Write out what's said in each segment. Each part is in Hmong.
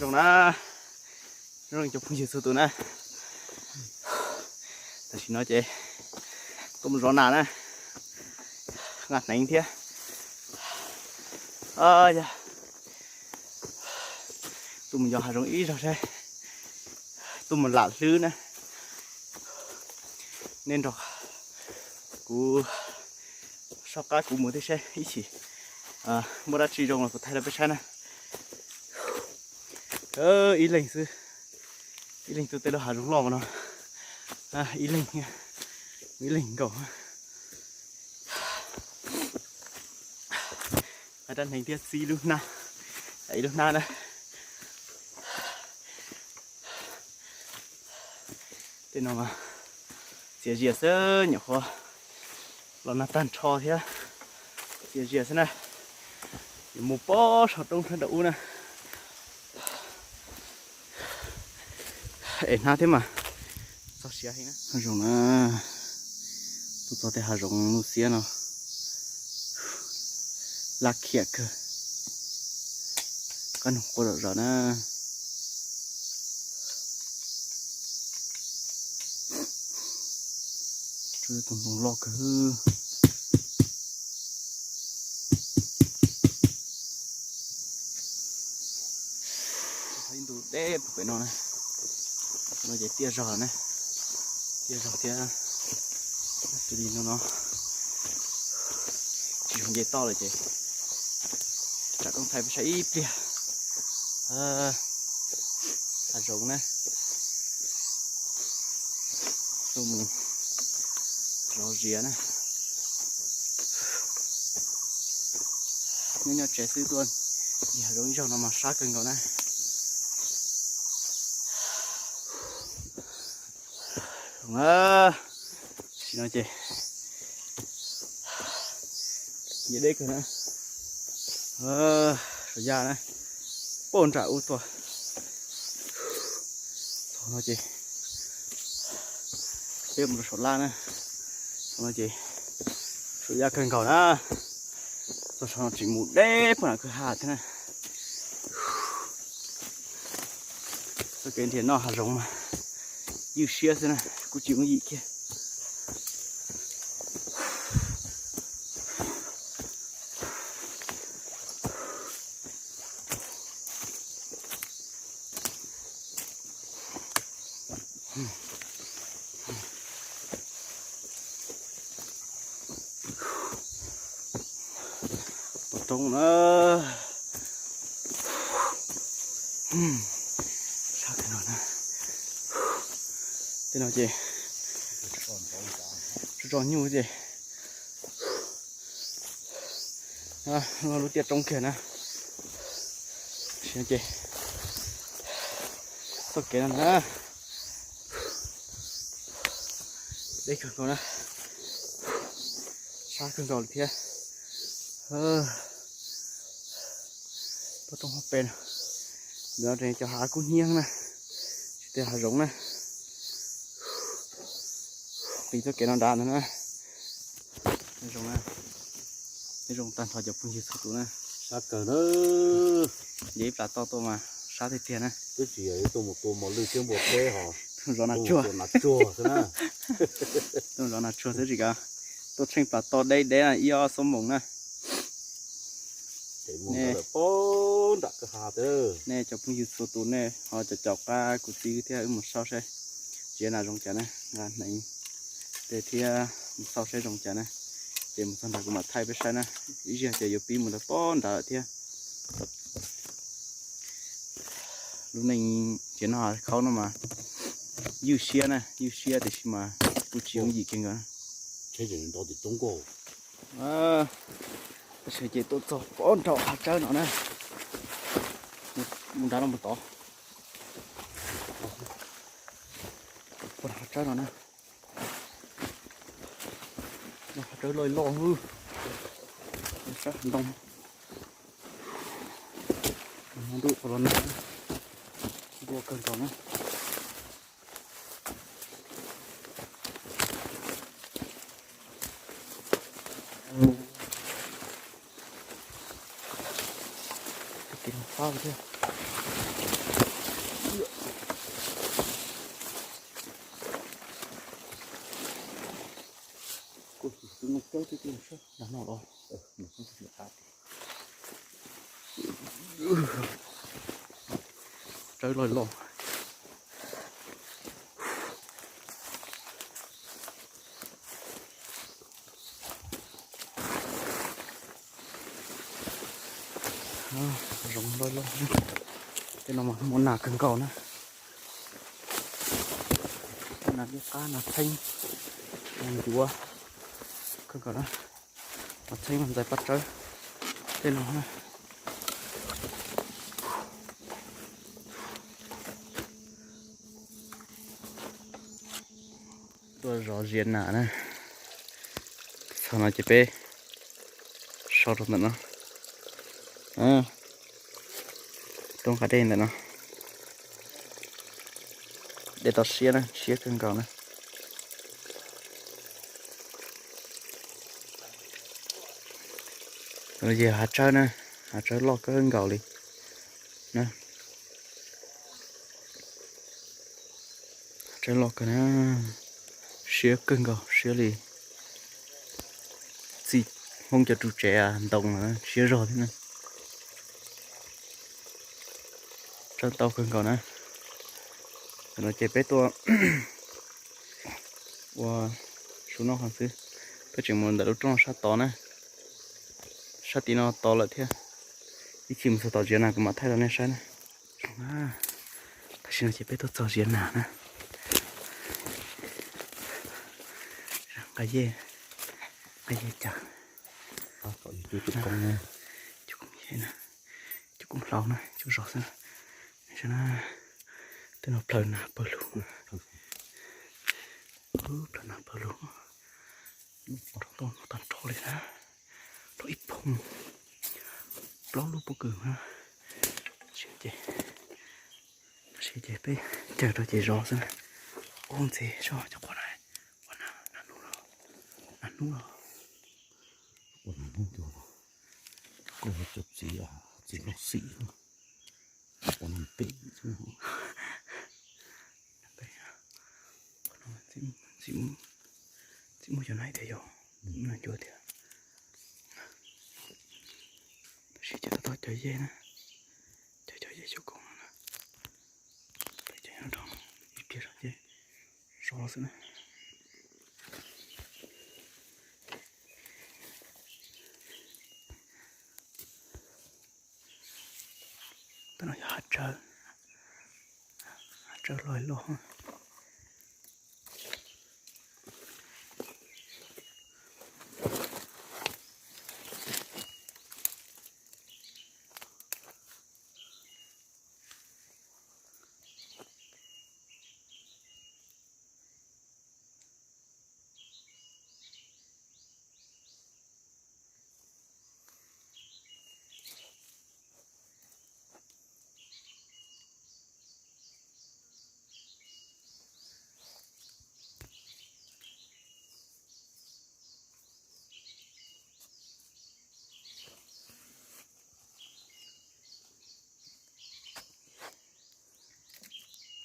Zoo na, zoo cov phooj ywg txhua tus na. Tam sim no ces tuaj mus zov nas na, nqa hneev thiab. Yog tuaj mus yos hav zoov ib zaug saib, tuaj mus lam hlwb na. Nej nrog kuv soj qab kuv mus thiab saib ib chim muaj dab tsi zoo los kuv thaij rau peb saib na. Ib leeg xwb, ib leeg tuaj tej lub hav zoov loj no, ib leeg, ib leeg nkaus. Hais rab hneev thiab txib lub hnab, ib lub hnab na. Tej no mas txias zias xwb, nyuam qhuav los nag tag nrho thiab, txias zias xwb na. Yuav mus poob saum roob sab nraum ub na. Es hnab thiab mas txog siav heev na. Hav zoov na, tuaj txog tej hav zoov lub xiab no, laj khiam kawg, qab noog quaj zom zaws na. Tus npoo loj kawg. Ib ntu deb puag pem no na, no ces tiaj zog na, tiaj zog thiab. Xws li no no tsis zoo nce toj lawm ces tsam koob thaij peb saib ib pliag. Hav zoov na, tuaj mus zov zias na. Nyob nyob tsev xwb tuaj ncig hav zoov ib zaug no mas sab kawg nkaus na. Tam sim no ces nce deb kawg na. Saum yaj na, poob nram ub tuaj. Txog no ces peb mus rau saum laj na. Txog no ces saum yaj kawg nkaus na. Txog saum no tseem mus deb puag nram kwj ha thiab na. Txoj kev nrhiav noj hav zoov mas ywj siab xwb na, kuj tsis yooj yim kiag. Pov roob na, sab kawg no na. Tej no ces tso tso nyuj ces lub tiaj roob kiag na. Ces txoj kev no na, deb kawg nkaus na, sab kawg nkaus li thiab. Pov roob hauv pes no, ntawm no cov hav kub hnyiab na, tsis tias hav zoov na. Nqis txoj kev no nrad ntag na. Zoo na, zoo tag nrho cov phooj ywg txhua tus na. Sab kawg na. Nce ib plas toj tuaj mas sab tiag tiag na. Twb tsis yog tuaj mus tua mos lwj thiab npua teb ho, tuaj zov nas tsuag, nas tsuag xwb na. Tuaj zov nas tsuag xwb tsis kav, tuaj tsheej plas toj deb deb na ib ob xuab moos na. Ces mus ntawd lawm poob nram kwj ha tod. Nej cov phooj ywg txhua tus nej ho caum caum qab kuv txiv thiab wb mus xauj saib tsev nas zoo cas na, nqa hneev tej thiab mus xauj saib zoo cas na. Ces mus txog nrad kuv mam thaij peb saib na, ib zaug ces yuav pib mus ntawd poob nrad lawm thiab. Lub neej tsev noj khaub no mas ywj siab na, ywj siab tiam sis mas kuj tsis yooj yim kiag nkaus. Tab sis ces tuaj txog poob nram hav tsawb no na, mus nrad no mus tod, poob hav tsawb no na. Hav tsawb loj loj, sab ntoo, ntuj qhov los nag, ntuj kawg nkaus na. Kev no fab thiab. Tsawb loj loj. Zoov loj loj. Tej no mas muaj nas kawg nkaus na. Nas liab qab, nas txheeb, nas ncuav kawg nkaus na. Nas txheeb mas ntxais paj tsawb tej no na. Tuaj zov ziav nas na. Txog no ces peb so rau ntawm no. Roob qab dej ntawm no. Dej toj siab na, siab kawg nkaus na. Ces hav tsawb na, hav tsawb loj kawg nkaus li na. Hav tsawb loj kawg na, siab kawg nkaus, siab li txij Hmoob cov ru tsev ntoo siab zog thiab na. Tsawb ntau kawg nkaus na. Tam no ces peb tuaj ua su noj qhov xwb, peb tseem mus ntawm lub roob sab tod na. Sab tim no tod lawm thiab. Ib chim mus txog tom ziav nas kuv mam thaij rau nej saib na. Tam sim no ces peb tuaj txog ziav nas na. Nqa yej, nqa yej caws. Cov koob, cov koob hlau na, cov zos xwb na. Tej no plhaws nas pawg lug. Plhaws nas pawg lug. Rau toj no tag nrho li na. Rau ib phoom plaub lub pob kws na. Ces peb caws rau ces zov xwb na. Ub, ntxiv zog cov qhuav na. Ua nas hnub los, nas hnub los. Ua nas hnub cov, koj cov txiv, txiv loj xim. Ua nas pem xwb. Txij muaj cov na tias yog nas cuav tiag. Tab sis ces tau tau cov yej na, cov cov yej cov koob no na, peb cov nyob rau ib pliag zog ces zov xwb na. Tab no yog hav tsawb, hav tsawb loj loj.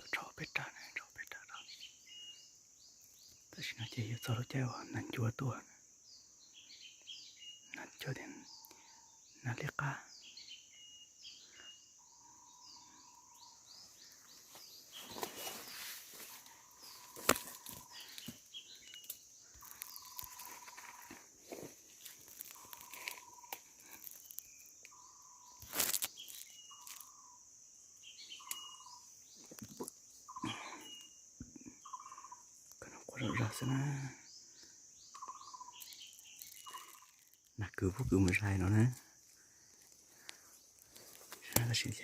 Tau tso peb rag na, tso peb rag rau. Tam sim no ces yuav txog lub caij uas nas ncuav tuaj, nas ncuav tias nas liab qab. Koj no quaj zom zaws xwb na. Nas kwv pob kws mus zais no na. Tam sim no ces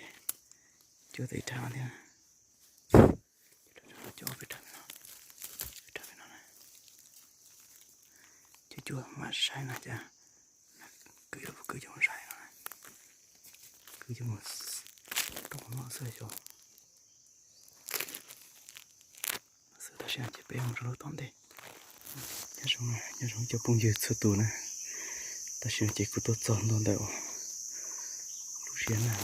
cuab tau ib rag no thiab. Cuab peb rag pem no, peb rag pem no na. Cuab cuab mam saib no cas nas kwv pob kws coj mus zais no na. Kwv coj mus rau qhov no xwb xyov. Xwb tam sim no ces peb mus rau lub tom ntej. Nyob zoo, nyob zoo cov phooj ywg txhua tus na. Tam sim no ces kuv tuaj txog ntua ntawm lub ziav nas.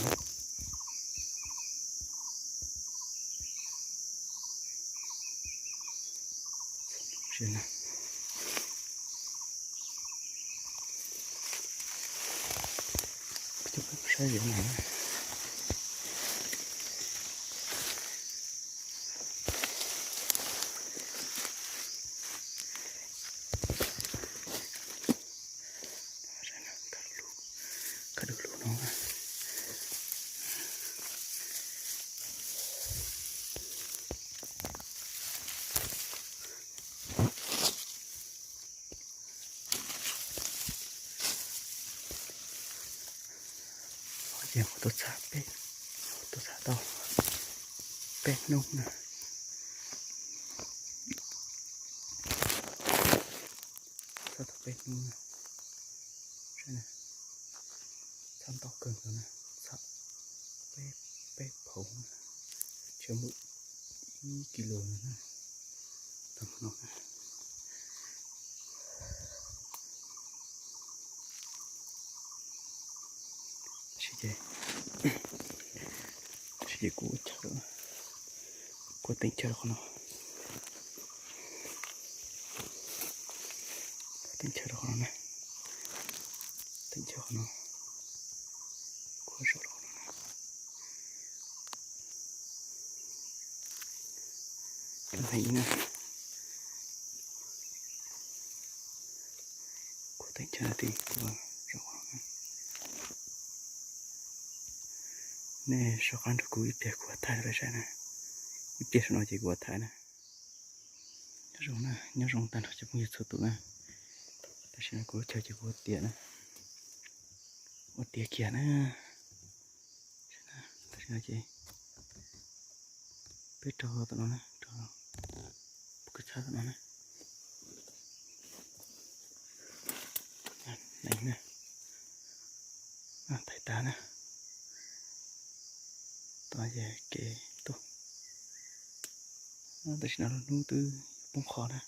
Ziav nas. Tab yuav no, kaj lug no. Ces kuv tuaj txhab peb, tuaj txhab tau peb hnub na. Txhab tau peb hnub na. Txhab ntau kawg nkaus na, txhab peb, peb phaum, tsis muaj ib kis lus no na. Tau no na. Tab sis ces, tab sis ces kuv ua chaw, kuv teem chaw rau qhov no, kuv teem chaw rau qhov no na, teem chaw qhov no, kuv zaum rau qhov no na. Heev na. Kuv teem chaw no ces kuv zaum qhov no na. Nej soj qab nrog kuv ib pliag kuv ua thaij rau peb saib na. Ib pliag saum no ces kuv ua thaij na. Nyob zoo na, nyob zoo tag nrho cov phooj ywg txhua tus na. Tam sim no kuv lub chaw ces kuv ua tiav na, ua tiav kiag na. Tam sim no ces peb rau tom no na, rau pub kws txhab tom no na. Lees na, thaij tag na. Tom ces kev tuaj. Tam sim no lub hnub twb poob qho na,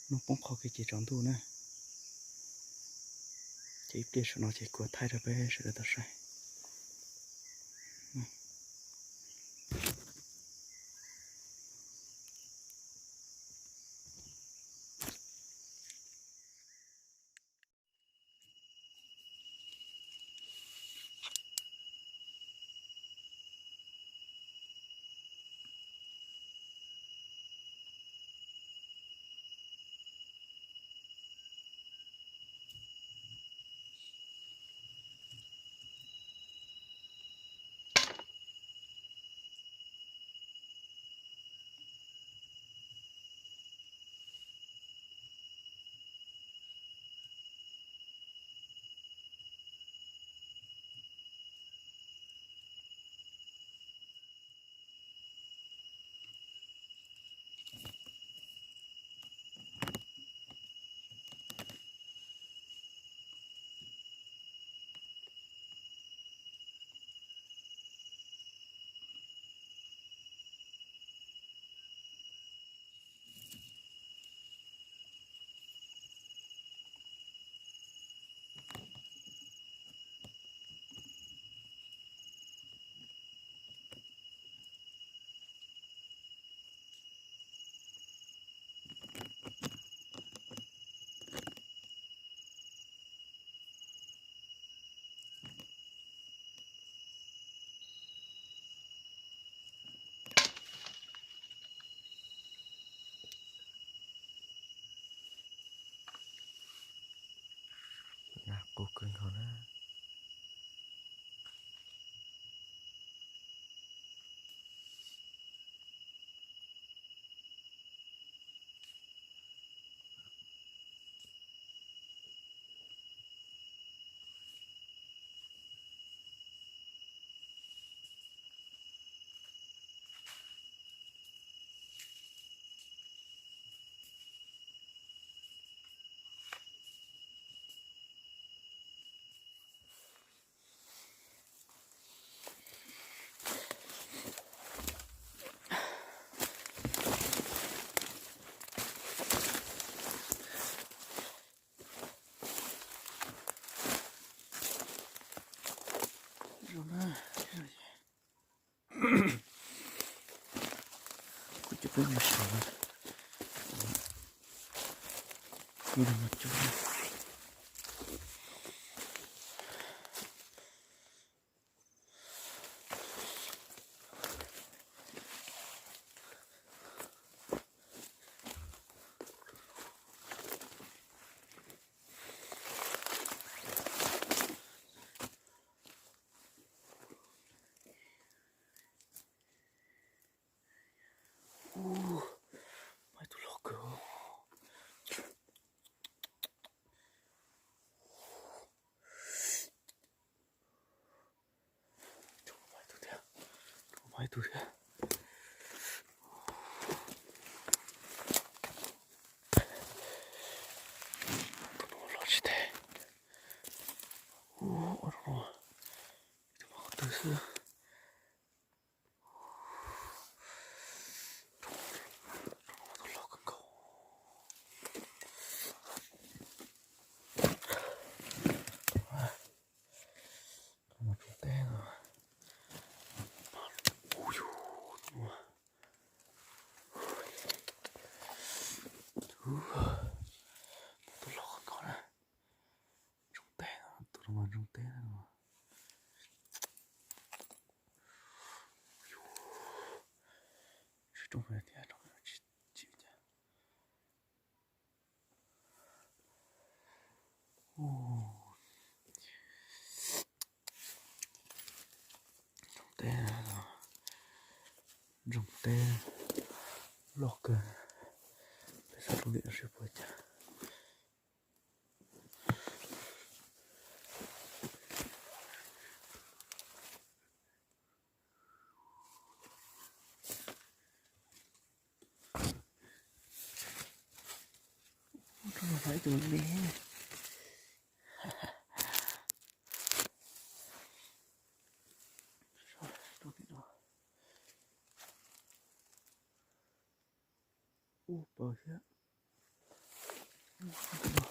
hnub poob qho kiag ces tsaus ntuj na. Ces ib pliag saum no ces kuv thaij rau peb sawv daws tau saib. Qus kawg nkaus na. Kuv cov peb mus saum no, kuv los mus cog. Tus thiab. Tus no los tsis teg. Ua, tus no, tus no qhov twg xwb. Tus no los kawg nkaus. Tus no tsoom teb no. Ub, tus no, tus no los kawg nkaus na. Tsoom teb no, tus no mas tsoom teb no. Tsis rooj thiab, rooj tsis, tsis cas. Ub, tsoom teb, tsoom teb loj kawg. Peb xauj rau ntawm no seb puas cas. Ub, tus no, tus no. Ub, paus thiab. Ub, tus no,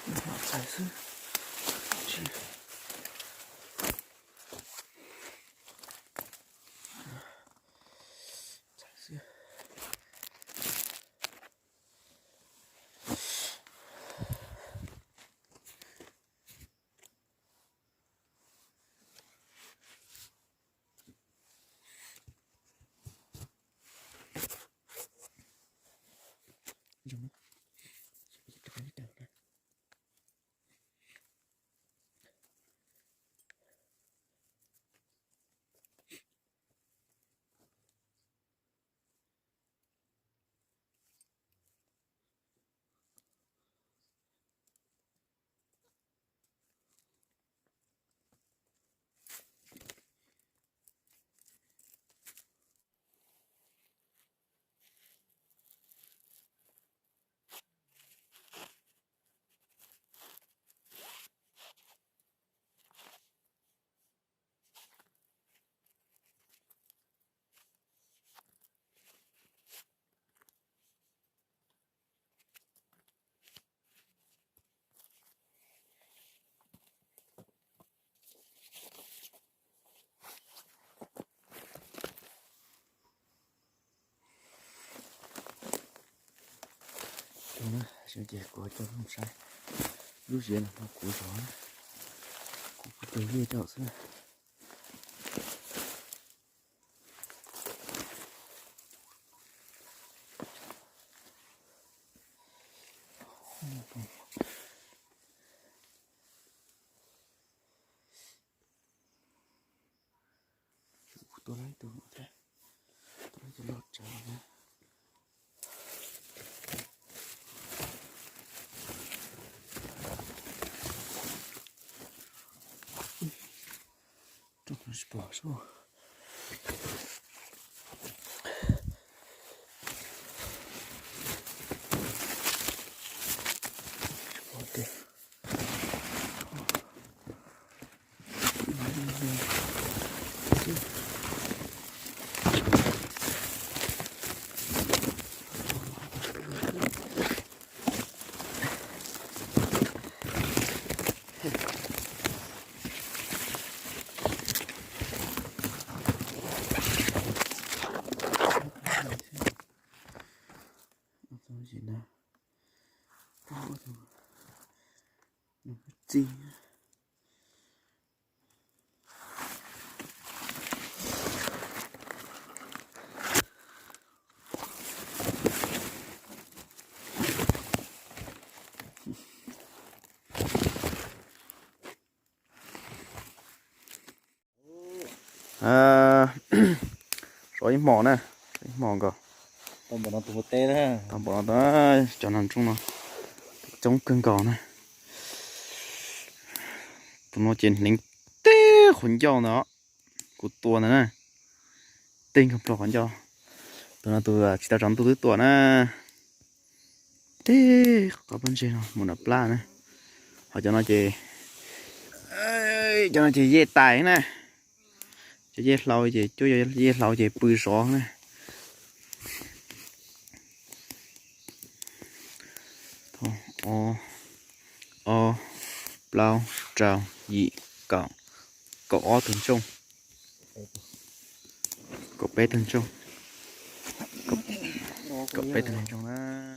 tus no txhais xwb. Tsis, txhais xwb. Ces kuv coj nej saib lub ziav no kuv zov, kuv pub tau liaj coj xwb. Tua lawm ib tug thiab, tua lawm ib tug loj tsawv thiab. Rooj no tsis pom sub. Tsis pom tiag. Txi. Sov ib hmos na, sov ib hmos nkaus. Tau npaum no tus ua teb na. Tau npaum no, cov nag ntsooj no coob kawg nkaus na. Tus no ces hneev teb qhov ncauj ntawd, kuv tua ntawd na. Tej nkag plho qhov ncauj. Tus no tus tsis tau tsaus ntuj twb tuaj na. Tej qhov pob ntseg no mus nram plab na. Ho cov no ces, cov no ces yej tais na. Cov yej hlau ces cuab yej hlau ces pw zov na. Ob, plaub, rau, yim, kaum, kaum ob tug ntsooj, kaum peb tug ntsooj, kaum peb tug ntsooj na.